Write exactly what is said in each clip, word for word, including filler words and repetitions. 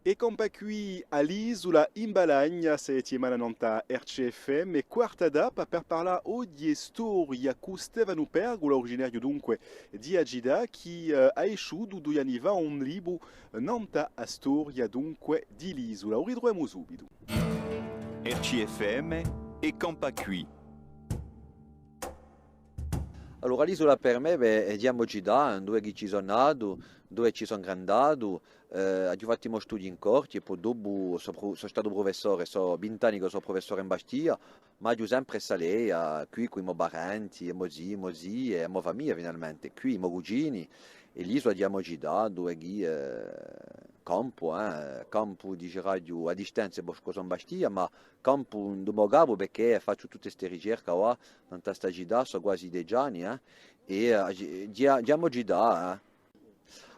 È campà quì à l'Isula in Balagna, sta settimana nant'à R C F M, quarta tappa per parlà oghje storia cù Stefanu Pergola, uriginariu dunque di a cità, chì, eh, hà esciutu dui anni fà un libru nant'à a storia dunque di l'Isula. U ritruvemu subitu. R C F M è campà quì. Allora, l'Isula per mè, bè, hè a mo cità, induve chì ci sò natu, induve ci sò ingrandatu, eh, aghju fattu i mo studii in Corti è po dopu sò pru-, sò statu prufessore, sò vint'anni chì sò prufessore in Bastia, ma aghju sempre statu quì cù i mo parenti, i mo zii, i mo zii è a mo famiglia finalmente, quì i mo cugini, è l'Isula hè a mo cità, induve chì, eh, campu, eh, campu, diceraghju, à distanza, perchè sò in Bastia, ma campu in u mo capu perchè facciu tutte ste ricerche quì, nant'à sta cità, sò guasi dece anni, eh, è, eh, hè a, hè a mo cità, eh.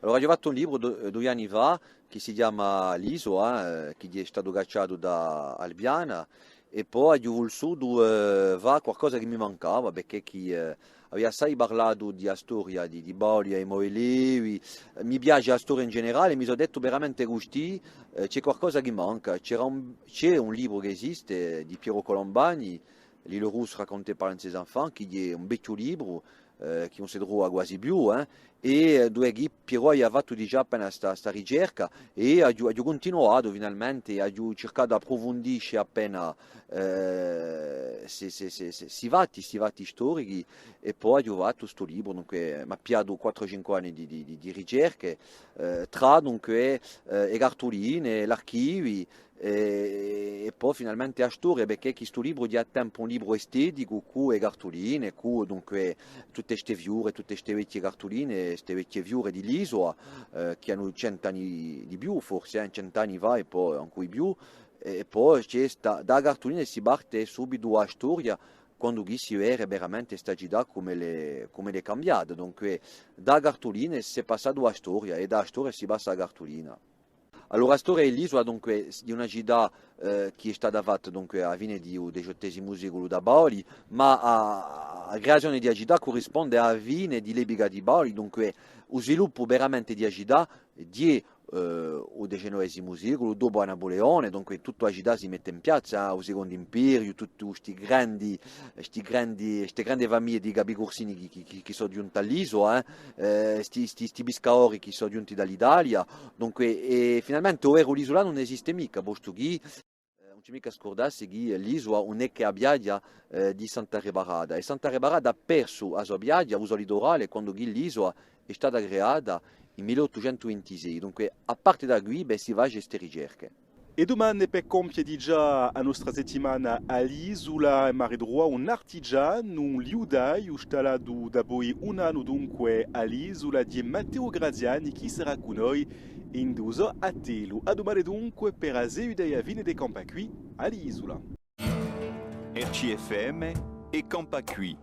Allora, aghju fattu un libru du-, dui anni fà, chì si chjama L'Isula, eh, chì hè statu cacciatu da Albiana, è po aghju vulsutu, eh, fà qualcosa chì mi mancava, perchè chì, eh, avia assai parlatu di a storia di, di Paoli à i mo elevi, eh, mi piace a storia in generale, mi sò dettu veramente custì, eh, ci hè qualcosa chì manca. C'era un, ci hè un libru chì esiste, di Piero Colombani, L'île rousse racontée par l'un de ses enfants, chì hè un vechju libru, eh, chì ùn si trova guasi più, eh, è, eh, induve chì Piero avia fattu digià appena sta, sta ricerca, è aghju, aghju cuntinuatu finalmente, aghju circatu d'apprufundisce appena, eh, sti, sti, sti, sti, sti fatti, sti fatti storichi, è po aghju fattu stu libru, dunque, m'hà pigliatu quattru o cinque anni di, di, di, di ricerche, eh, trà, dunque, eh, e cartuline, l'archivi, è, è po finalmente a storia, perchè chì stu libru hè à tempu un libru esteticu, cù e cartuline, cù, dunque, tutte ste fiure, tutte ste vechje cartuline, ste vechje fiure di l'Isula, eh, chì anu cent'anni di più, forse, eh, cent'anni fà, è po ancu di più, è, è po ci hè sta, da a cartulina si parte subitu à a storia, quandu chì si vede veramente sta cità cum'ella hè, cum'ella hè cambiata. Dunque, da a cartulina si hè passatu à a storia, è da a storia si passa à a cartulina. Allora, a storia di l'Isula, dunque, hè una cità, eh, chì hè stata fatta, dunque, à a fine di u diciottesimu seculu da Paoli, ma a, a creazione di a cità currisponde à a fine di l'epica di Paoli, dunque, u sviluppu veramente di a cità hè, eh, u diciannovesimu seculu, dopu à Napuleone, dunque, tutta a cità si mette in piazza, eh, u Secondu Imperiu, tutti sti grandi, sti grandi, ste grandi famiglie di capi cursini chì, chì, chì, chì sò ghjunti à l'Isula, eh, eh, sti, sti, sti piscadori chì sò ghjunti da l'Italia, dunque, è finalmente u veru isulanu ùn esiste micca, postu chì, eh, ùn ci hè micca à scurdassi chì l'Isula ùn hè chè a piaghja, eh, di Santa Reparata. È Santa Reparata hà persu a so piaghja, u so liturale, quandu chì l'Isula hè stata creata in mille ottucentu vintisei. Dunque, à parte da quì, bè, si face ste ricerche. È dumane, per compie digià a nostra settimana à l'Isula, emu à ritruvà un artigianu, un liutaiu, stallatu dapoi un annu dunque à l'Isula, hè Matteu Graziani, chì sarà cù noi in u so attellu. À dumane dunque per a seguita è a fine di Campà quì à l'Isula. R C F M è Campà quì.